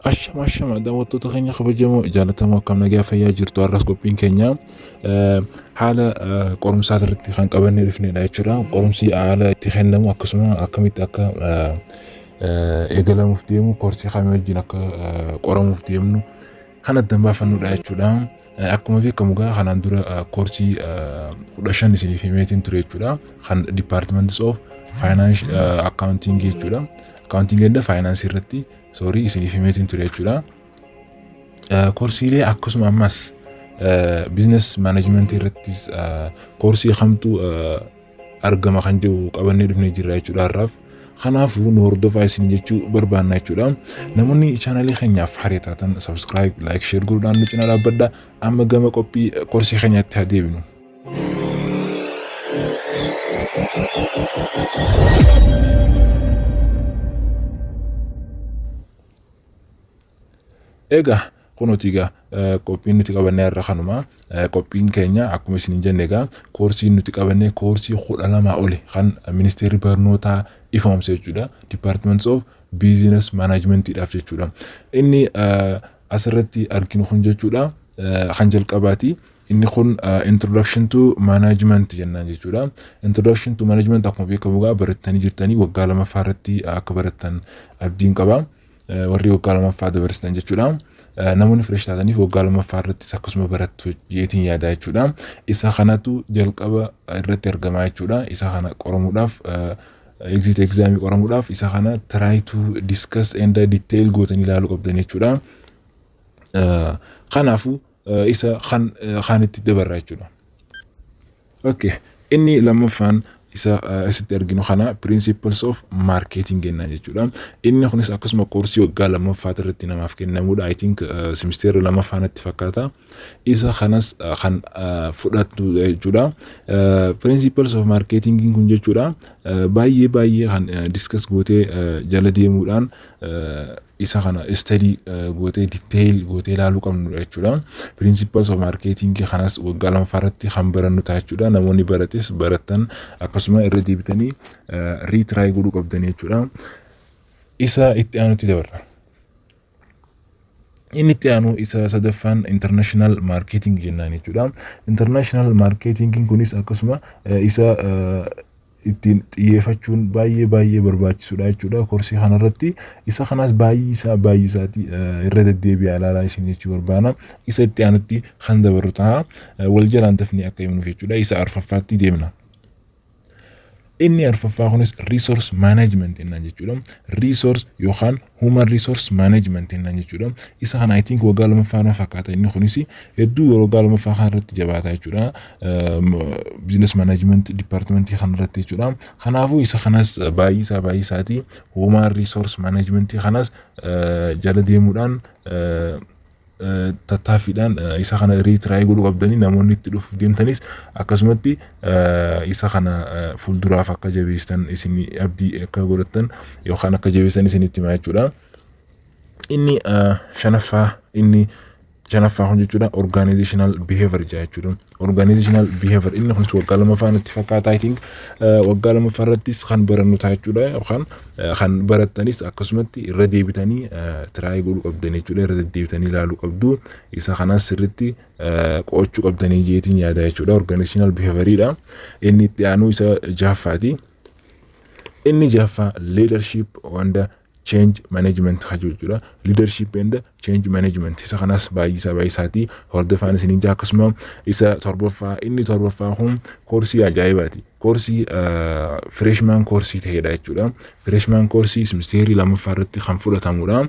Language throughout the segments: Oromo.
Ashama, ashama, daawwattoota keenya kabajamoo, jaallatamoo, akkam nagaa fayyaa jirtu? Har'as qophiin keenya haala qorumsaa irratti kan qabannee dhufnedha jechuudha. Qorumsi haala itti kennamu, akkasuma akkamitti akka eegalamuuf deemu, koorsii kamii wajjin akka qoramuuf deemnu kan addan baafannudha jechuudha. Akkuma beekamu egaa kanaan dura koorsii 15 isiniif himeetiin ture jechuudha. Kan Departments of Finance Accounting jechuudha. Accounting and Finance irratti, sorry, isiniif himeetiin ture jechuudha. Koorsiilee akkasuma ammas business management irrattis koorsii kamtu argama kan jiru qabannee dhufnee jirra jechuudha har'aaf. Kanaafuu nu hordofaa isin jechuu barbaanna jechuudha. Namoonni chaanalii keenyaaf haaraa taatan subscribe, like, share godhuudhaan nu cinaa dhaabbadha. Amma gama qophii koorsii keenyaatti haa deebinu. Egaa kunuuti egaa qophiin nuti qabannee irra kanuma. Qophiin keenya akkuma isin jenne egaa koorsiin nuti qabannee koorsii 12 oli kan ministeerri barnootaa ifoomse jechuudha. Departments of Business Managementiidhaaf jechuudha. Inni asirratti arginu kun jechuudha kan jalqabaati. Inni kun Introduction to Management jennaan jechuudha. Introduction to Management akkuma beekamu egaa barattanii jirtanii, waggaa lamaffaa irratti akka barattan abdiin qaba. Warri waggaa lamaffaa dabarsitan jechuudha. Namoonni fresh taataniif waggaa lamaffaa irrattis akkasuma barattu jeetiin yaada jechuudha. Isa kanatu jalqaba irratti argama jechuudha. Isa kana qoramuudhaaf, exit examii qoramuudhaaf, isa kana try to discuss and detail gootanii ilaaluu qabdan jechuudha. Kanaafuu isa kan kaanitti dabarra jechuudha. Okay. Inni lammaffaan isa asitti arginu kana Principles of Marketing jennaan jechuudha. Inni kunis akkasuma koorsii waggaa lammaffaa irratti namaaf kennamudha. I think simisteerri lammaffaa natti fakkaata. Isa kanas kan fudhattu jechuudha. Principles of Marketing kun jechuudha baay'ee baay'ee kan discuss gootee jala deemuudhaan isa kana study gootee, detail gootee ilaaluu qabnudha jechuudha. Principles of Marketing kanas waggaa lammaffaa irratti kan barannu ta'a jechuudha. Namoonni barates barattan akkasuma irra deebitanii retry godhuu qabdan jechuudha. Isa itti aanutti dabarra. Inni itti aanu isa sadaffaan International Marketing jennaan jechuudha. International Marketing kunis akkasuma isa ittiin xiyyeeffachuun baay'ee baay'ee barbaachisuudha jechuudha. Koorsii kanarratti isa kanaas baay'ee isaa baay'ee isaati irra deddeebi'aa ilaalaa isin jechuu barbaana. Isa itti aanutti kan dabarru ta'a. Wal jalaan dafnee akka himnuuf jechuudha. Isa arfaffaatti deemna. Inni arfaffaa kunis Resource Management jennaan jechuudha. Resource yookaan Human Resource Management jennaan jechuudha. Isa kana I think waggaa lammaffaa na fakkaata, inni kunis hedduu waggaa lammaffaa kana irratti jabaata jechuudha. Business Management Department kana irratti jechuudha. Kanaafuu isa kanas baay'isaa baay'isaati Human Resource Management kanas jala deemuudhaan, tattaaffiidhaan isa kana retry godhuu qabdanii, namoonni itti dhufuuf deemtanis akkasumatti isa kana fuulduraaf akka jabeessitan isin abdii akka godhattan yookaan akka jabeessitan isinitti himaa jechuudha. Inni shanaffaa, inni shanaffaa kun jechuudha Organizational Behavior jechuudha. Organizational Behavior inni kunis waggaa lammaffaa natti fakkaata, I think waggaa lammaffaa irrattis kan barannu ta'a jechuudha, yookaan kan barattanis akkasumatti irra deebitanii try godhuu qabdan jechuudha, irra deddeebitanii ilaaluu qabdu, isa kanas sirriitti qo'achuu qabdanii jeetiin yaada jechuudha. Organizational Behavior inni itti aanu isa jahaffaati. Inni jahaffaa Leadership and Change Management hajuu jechuudha. Leadership and Change Management isa kanas baay'isaa baay'isaati hordofaan isiniin jaa. Akkasuma isa torbaffaa, inni torbaffaa kun koorsii ajaa'ibaati. Koorsii freshman koorsii ta'edha jechuudha. Freshman koorsii simisteerii lammaffaa irratti kan fudhatamudha.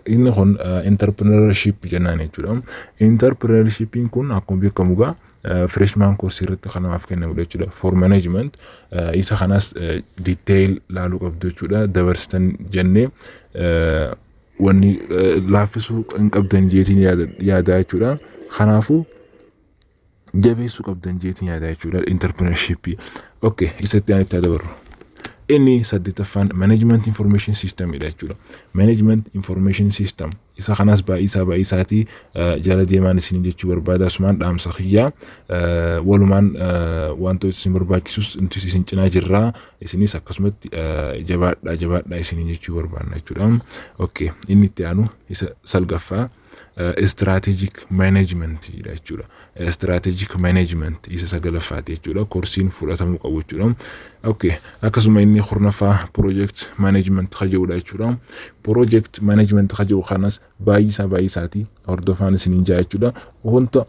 Inni kun Entrepreneurship jennaan jechuudha. Entrepreneurshipiin kun akkuma beekamu egaa freshman koorsii irratti kan namaaf kennamudha jechuudha. For management isa kanas detail laaluu qabdu jechuudha. Dabarsitan jennee wanni laaffisuu hin qabdan jeetiin yaada jechuudha. Kanaafuu jabeessuu qabdan jeetiin yaada jechuudha entrepreneurship. Okay, isatti aan itti dabarru. Inni saddeettaffaan Management Information System dha jechuudha. Management Information System Isa kanas baay'isaa baay'isaatii jala deemaan isin jechuu barbaada. Asumaan dhaamsa kiyyaa walumaan wantoota isin barbaachisus nuti isin cinaa jirraa, isinis akkasumatti jabaadhaa jabaadhaa isin jechuu barbaanna jechuudha. Okay, inni itti aanu isa salgaffaa strategic management jechuudha. Strategic management isa sagalaffaati jechuudha. Koorsiin fudhatamuu qabu jechuudha. Okay, akkasuma inni 10ffaa project management ka jedhudha jechuudha. Project management ka jedhu kanas baay'isaa baay'isaati hordofaan isiniin jaa jechuudha. Wanta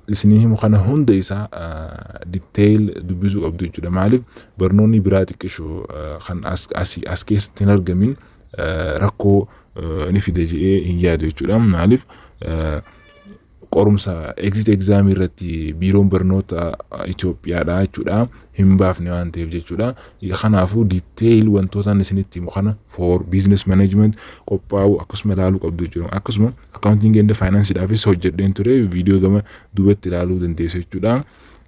isinii himu kana hunda isaa detail dubbisuu qabdu jechuudha. Maaliif, barnoonni biraa xiqqishu kan as keessatti hin argamin rakkoo ni fida jedhee hin yaadu jechuudha. Maaliif, qorumsa exit exam irratti biiroon barnoota Itoophiyaadha jechuudha hin baafne waan ta'eef jechuudha. Kanaafuu detail wantoota isinitti himu kana for business management qophaa'u akkasuma ilaaluu qabdu jechuudha. Akkasuma accounting and finance dhaafis hojjedheen ture, viidiyoo gama duubatti ilaaluu dandeessu jechuudha.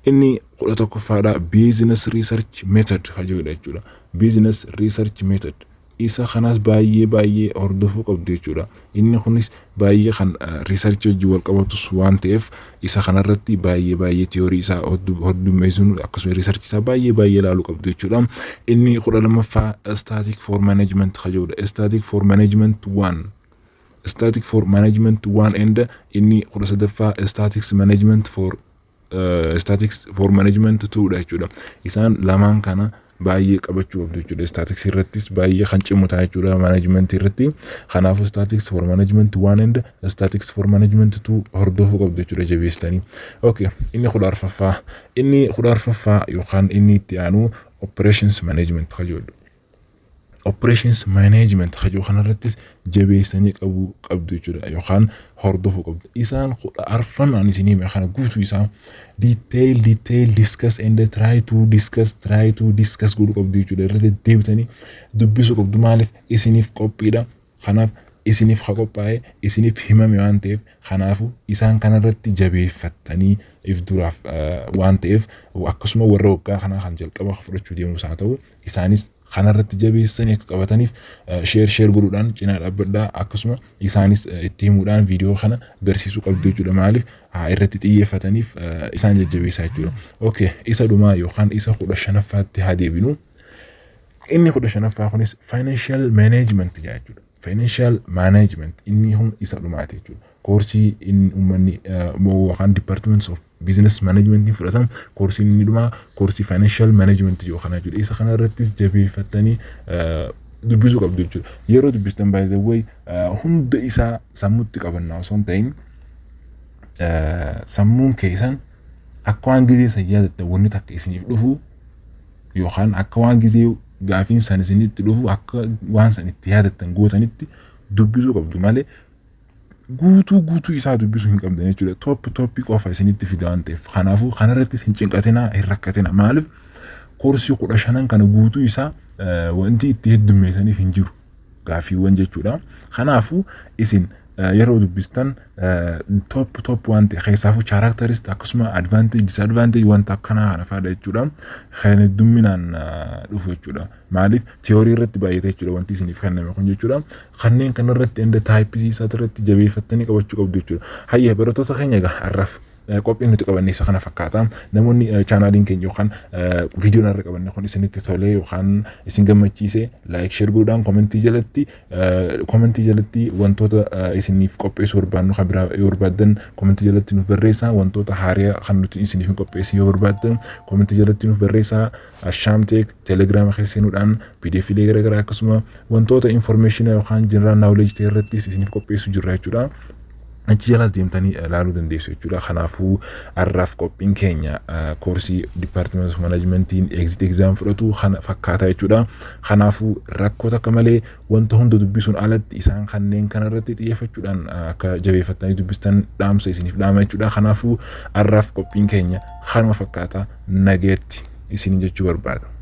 Inni 11ffaadha business research method ka jedhudha jechuudha. Business research method isa kanas baay'ee baay'ee hordofuu qabdu jechuudha. Inni kunis baay'ee kan research wajjin wal qabatus waan ta'eef, isa kanarratti baay'ee baay'ee theory isaa hordummeessuun akkasuma research isaa baay'ee baay'ee ilaaluu qabdu jechuudha. Inni 12ffaa statistics for management ka jedhudha. Statistics for management one. Statistics for management one and inni 13ffaa statistics management for statistics for management two dha jechuudha. Isaan lamaan kana baay'ee qabachuu qabdu jechuudha. Statistics irrattis baay'ee kan cimu ta'a jechuudha management irratti. Kanaafuu statistics for management one and statistics for management two hordofuu qabdu jechuudha jabeessitanii. Okay, inni 14ffaa yookaan inni itti aanu operations management ka jedhu. Operations management ka jedhu kanarrattis jabeessanii qabuu qabdu jechuudha yookaan hordofuu qabdu. Isaan 14 ani isinii hime kana guutuu isaa detail detail discuss and try to discuss, try to discuss godhuu qabdu jechuudha. Irra deddeebitanii dubbisuu qabdu. Maaliif, isiniif qophiidha. Kanaaf isiniif haa qophaa'e, isiniif himame waan ta'eef, kanaafuu isaan kanarratti jabeeffattanii if duraaf waan ta'eef, akkasuma warra waggaa kanaa kan jalqaba fudhachuu deemus haa ta'u, isaanis kanarratti jabeessanii akka qabataniif share share godhuudhaan cinaa dhaabbadhaa. Akkasuma isaanis itti himuudhaan viidiyoo kana garsiisuu qabdu jechuudha. Maaliif, irratti xiyyeeffataniif isaan jajjabeessaa jechuudha. Okay, isa dhumaa yookaan isa 15ffaatti haa deebinu. Inni 15ffaa kunis financial management jechuudha. Financial management inni kun isa dhumaati jechuudha. Koorsii inni uummanni yookaan departments of business management fudhatan, koorsiin inni dhumaa koorsii financial management yookaan jechuudha. Isa kana irrattis jabeeffattanii dubbisuu qabdu jechuudha. Yeroo dubbistan, by the way, hunda isaa sammuutti qabannaa osoo hin ta'in, sammuun keessan akka waan gizee san yaadattan wanni takka isiniif dhufu yookaan akka waan gizee gaafiin san isinitti dhufu akka waan san itti yaadattan gootanitti dubbisuu qabdu malee guutuu guutuu isaa dubbisuu hin qabdan jechuudha. Top top qofa isinitti fida waan ta'eef. Kanaafuu kanarrattis hin cinqatinaa, hin rakkatinaa. Maaliif, koorsii 15n kana guutuu isaa wanti itti heddummeessaniif hin jiru gaafiiwwan jechuudha. Kanaafuu isin yeroo dubbistan top top waan ta'e keessaafuu characteristics, akkasuma advantage, disadvantage, wanta akkanaa kana fa'aadha jechuudha. Kan heddumminaan dhufu jechuudha. Maaliif, theory irratti baay'ate jechuudha wanti isiniif kenname kun jechuudha. Kanneen kanarratti and type isaa irratti jabeeffattanii qabachuu qabdu jechuudha. Hayya, barattoota keenya, egaa har'aaf qophiin nuti qabanne isa kana fakkaata. Namoonni chaanaaliin keenya yookaan viidiyoon har'a qabanne kun isinitti tolee yookaan isin gammachiise, like, share godhuudhaan comment jalatti wantoota isiniif qopheessuu barbaannu kan biraa yoo barbaaddan comment jalatti nuuf barreessaa. Wantoota haaraa kan nuti isiniif hin qopheessin yoo barbaaddan comment jalatti nuuf barreessaa. Ashaamteek Telegiraama keessa seenuudhaan PDFilee garaagaraa akkasuma wantoota information yookaan general knowledge ta'e irrattis isiniif qopheessuu jirra jechuudha. Achi jalaas deemtanii ilaaluu dandeessu jechuudha. Kanaafuu har'aaf qophiin keenya koorsii Department of Managementiin exit exam fudhatu kana fakkaata jechuudha. Kanaafuu rakkoo takka malee wanta hunda dubbisuun alatti isaan kanneen kanarratti xiyyeeffachuudhaan akka jabeeffattanii dubbistan dhaamsa isiniif dhaama jechuudha. Kanaafuu har'aaf qophiin keenya kanuma fakkaata, nageetti isin jechuu barbaada.